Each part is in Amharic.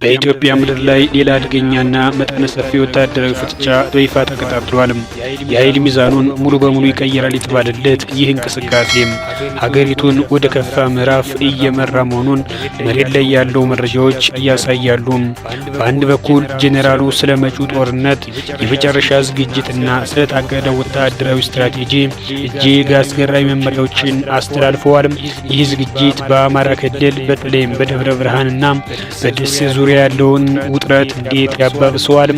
በኢትዮጵያ ምድር ላይ ሌላ አደገኛና መጠነ ሰፊ ወታደራዊ ፍጥጫ በይፋ ተቀጣጥሏል። የኃይል ሚዛኑን ሙሉ በሙሉ ይቀይራል የተባለለት ይህ እንቅስቃሴም ሀገሪቱን ወደ ከፋ ምዕራፍ እየመራ መሆኑን መሬት ላይ ያለው መረጃዎች ያሳያሉ። በአንድ በኩል ጄኔራሉ ስለ መጪው ጦርነት የመጨረሻ ዝግጅትና ስለታቀደ ወታደራዊ ስትራቴጂ እጅግ አስገራሚ መመሪያዎችን አስተላልፈዋል። ይህ ዝግጅት በአማራ ክልል በተለይም በደብረ ብርሃንና በደሴ ዙሪያ ያለውን ውጥረት እንዴት ያባብሰዋል?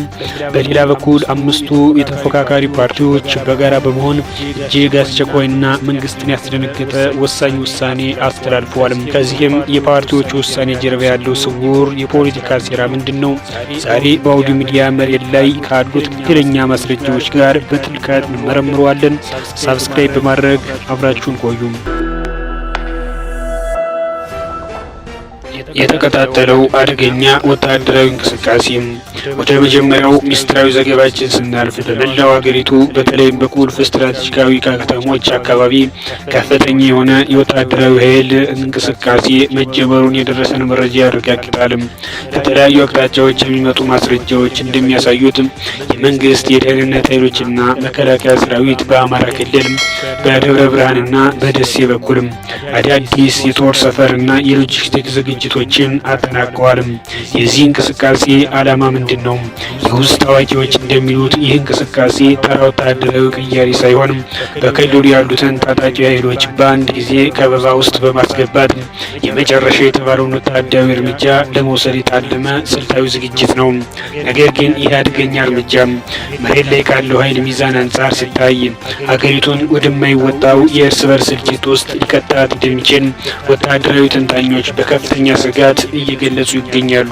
በሌላ በኩል አምስቱ የተፎካካሪ ፓርቲዎች በጋራ በመሆን እጅግ አስቸኳይና መንግስትን ያስደነገጠ ወሳኝ ውሳኔ አስተላልፈዋል። ከዚህም የፓርቲዎቹ ውሳኔ ጀርባ ያለው ስውር የፖለቲካ ሴራ ምንድን ነው? ዛሬ በአውዲ ሚዲያ መሬት ላይ ካሉ ትክክለኛ ማስረጃዎች ጋር በጥልቀት እንመረምረዋለን። Subscribe በማድረግ አብራችሁን ቆዩ። የተቀጣጠለው አደገኛ ወታደራዊ እንቅስቃሴም ወደ መጀመሪያው ሚስጥራዊ ዘገባችን ስናልፍ፣ በመላው ሀገሪቱ በተለይም በቁልፍ ስትራቴጂካዊ ከተሞች አካባቢ ከፍተኛ የሆነ የወታደራዊ ኃይል እንቅስቃሴ መጀመሩን የደረሰን መረጃ ያረጋግጣል። ከተለያዩ አቅጣጫዎች የሚመጡ ማስረጃዎች እንደሚያሳዩት፣ የመንግስት የደህንነት ኃይሎችና መከላከያ ሰራዊት በአማራ ክልል በደብረ ብርሃንና በደሴ በኩልም አዳዲስ የጦር ሰፈርና የሎጂስቲክ ዝግጅቶችን አጠናቀዋል። የዚህ እንቅስቃሴ ዓላማ ምንድን ነው? የውስጥ አዋቂዎች እንደሚሉት ይህ እንቅስቃሴ ተራ ወታደራዊ ቅያሪ ሳይሆን፣ በክልሉ ያሉትን ታጣቂ ኃይሎች በአንድ ጊዜ ከበባ ውስጥ በማስገባት የመጨረሻ የተባለውን ወታደራዊ እርምጃ ለመውሰድ የታለመ ስልታዊ ዝግጅት ነው። ነገር ግን ይህ አደገኛ እርምጃ መሬት ላይ ካለው ኃይል ሚዛን አንጻር ሲታይ፣ ሀገሪቱን ወደማይወጣው የእርስ በርስ እልቂት ውስጥ ሊከታት እንደሚችል ወታደራዊ ተንታኞች በከፍተኛ ስጋት እየገለጹ ይገኛሉ።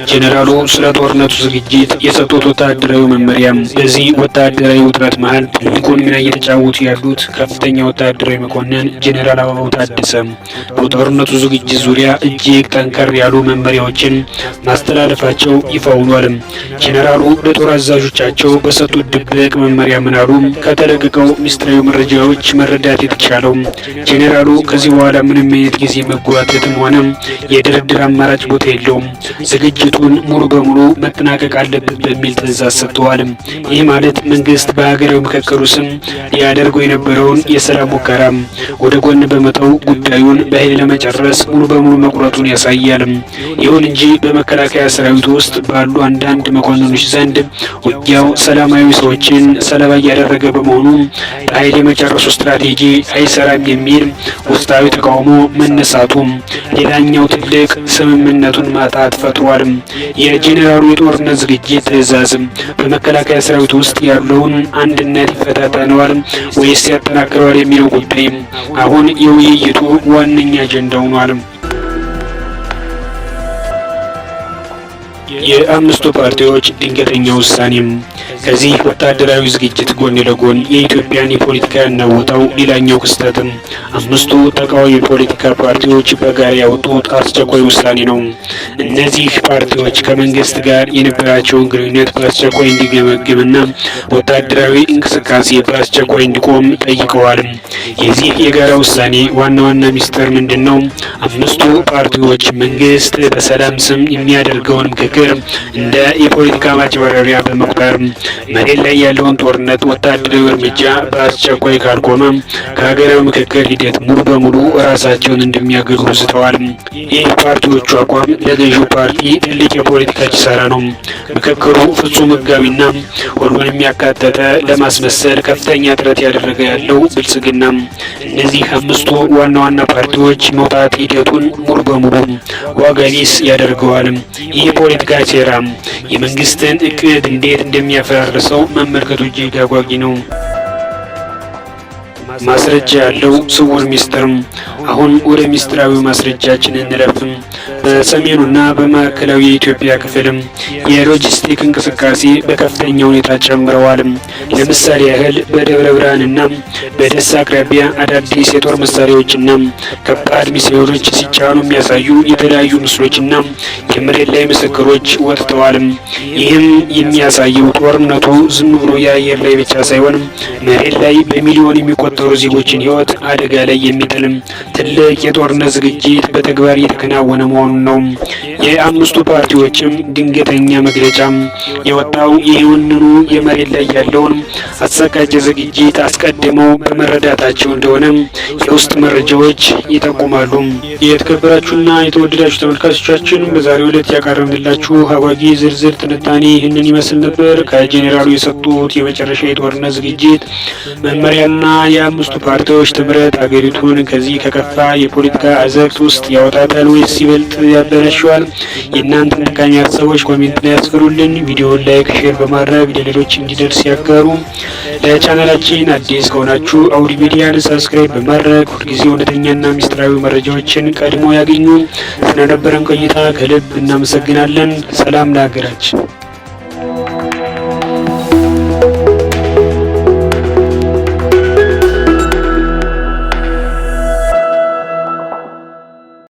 ጄኔራሉ ስለ ጦርነቱ ዝግጅት የሰጡት ወታደራዊ መመሪያ። በዚህ ወታደራዊ ውጥረት መሀል ትልቁን ሚና እየተጫወቱ ያሉት ከፍተኛ ወታደራዊ መኮንን ጄኔራል አበባው ታደሰ በጦርነቱ ዝግጅት ዙሪያ እጅግ ጠንከር ያሉ መመሪያዎችን ማስተላለፋቸው ይፋ ሆኗል። ጄኔራሉ ለጦር አዛዦቻቸው በሰጡት ድብቅ መመሪያ ምን አሉ? ከተለቀቀው ሚስጥራዊ መረጃዎች መረዳት የተቻለው፣ ጄኔራሉ ከዚህ በኋላ ምንም አይነት ጊዜ መጓተትም ሆነ የድርድር አማራጭ ቦታ የለውም፣ ዝግጅቱን ሙሉ በሙሉ መጠናቀቅ አለበት በሚል ትዕዛዝ ሰጥተዋል። ይህ ማለት መንግስት በሀገራዊ ምክክሩ ስም ሊያደርገው የነበረውን የሰላም ሙከራ ወደ ጎን በመተው ጉዳዩን በኃይል ለመጨረስ ሙሉ በሙሉ መቁረጡን ያሳያል። ይሁን እንጂ በመከላከያ ሰራዊት ውስጥ ባሉ አንዳንድ መኮንኖች ዘንድ ውጊያው ሰላማዊ ሰዎችን ሰለባ እያደረገ በመሆኑ በኃይል የመጨረሱ ስትራቴጂ አይሰራም የሚል ውስጣዊ ተቃውሞ መነሳቱ ሌላኛው ትልቅ ስምምነቱን ማጣት ፈጥሯል። የጄኔራሉ የጦርነት ዝግጅት ትዕዛዝ በመከላከያ ሰራዊት ውስጥ ያለውን አንድነት ይፈታተነዋል ወይስ ያጠናክረዋል የሚለው ጉዳይ አሁን የውይይቱ ዋነኛ አጀንዳ ሆኗል። የአምስቱ ፓርቲዎች ድንገተኛ ውሳኔም። ከዚህ ወታደራዊ ዝግጅት ጎን ለጎን የኢትዮጵያን የፖለቲካ ያናወጠው ሌላኛው ክስተትም አምስቱ ተቃዋሚ የፖለቲካ ፓርቲዎች በጋራ ያወጡት አስቸኳይ ውሳኔ ነው። እነዚህ ፓርቲዎች ከመንግስት ጋር የነበራቸውን ግንኙነት በአስቸኳይ እንዲገመግምና ወታደራዊ እንቅስቃሴ በአስቸኳይ እንዲቆም ጠይቀዋል። የዚህ የጋራ ውሳኔ ዋና ዋና ሚስጥር ምንድን ነው? አምስቱ ፓርቲዎች መንግስት በሰላም ስም የሚያደርገውን ምክክር እንደ የፖለቲካ ማጭበርበሪያ በመቁጠር፣ መሬት ላይ ያለውን ጦርነት ወታደራዊ እርምጃ በአስቸኳይ ካልቆመ ከሀገራዊ ምክክር ሂደት ሙሉ በሙሉ ራሳቸውን እንደሚያገሉ ዝተዋል። ይህ ፓርቲዎቹ አቋም ለገዢው ፓርቲ ትልቅ የፖለቲካ ኪሳራ ነው። ምክክሩ ፍጹም ህጋዊና ሁሉንም ያካተተ ለማስመሰል ከፍተኛ ጥረት ያደረገ ያለው ብልጽግና፣ እነዚህ አምስቱ ዋና ዋና ፓርቲዎች መውጣት ሂደቱን ሙሉ በሙሉ ዋጋ ቢስ ያደርገዋል። ይህ የፖለቲካ ሴራ የመንግስትን እቅድ እንዴት እንደሚያፈራርሰው መመልከቱ እጅግ አጓጊ ነው። ማስረጃ ያለው ስውር ሚስጥር። አሁን ወደ ሚስጥራዊ ማስረጃችን እንለፍም። በሰሜኑና በማዕከላዊ የኢትዮጵያ ክፍልም የሎጂስቲክ እንቅስቃሴ በከፍተኛ ሁኔታ ጨምረዋል። ለምሳሌ ያህል በደብረ ብርሃንና በደሴ አቅራቢያ አዳዲስ የጦር መሳሪያዎችና ከባድ ሚሳኤሎች ሲጫኑ የሚያሳዩ የተለያዩ ምስሎችና የመሬት ላይ ምስክሮች ወጥተዋል። ይህም የሚያሳየው ጦርነቱ ዝም ብሎ የአየር ላይ ብቻ ሳይሆን መሬት ላይ በሚሊዮን የሚቆጠሩ ዜጎችን ሕይወት አደጋ ላይ የሚጥልም ትልቅ የጦርነት ዝግጅት በተግባር እየተከናወነ መሆኑን ነው። የአምስቱ ፓርቲዎችም ድንገተኛ መግለጫ የወጣው ይህንኑ የመሬት ላይ ያለውን አሰቃቂ ዝግጅት አስቀድመው በመረዳታቸው እንደሆነ የውስጥ መረጃዎች ይጠቁማሉ። የተከበራችሁና የተወደዳችሁ ተመልካቾቻችን፣ በዛሬው ዕለት ያቀረብንላችሁ አጓጊ ዝርዝር ትንታኔ ይህንን ይመስል ነበር። ከጄኔራሉ የሰጡት የመጨረሻ የጦርነት ዝግጅት መመሪያና የአምስቱ ፓርቲዎች ጥምረት አገሪቱን ከዚህ ከከፋ የፖለቲካ አዘቅት ውስጥ ያወጣታል ወይስ ይበልጥ ያበላሸዋል? የእናንተን ጠቃሚ ሀሳቦች comment ላይ ያስፍሩልን። ቪዲዮውን like፣ share በማድረግ ለሌሎች እንዲደርስ ያጋሩ። ለቻናላችን አዲስ ከሆናችሁ አውዲ ሚዲያን subscribe በማድረግ ሁልጊዜ እውነተኛና ሚስጥራዊ መረጃዎችን ቀድሞ ያገኙ። ስለነበረን ቆይታ ከልብ እናመሰግናለን። ሰላም ለሀገራችን።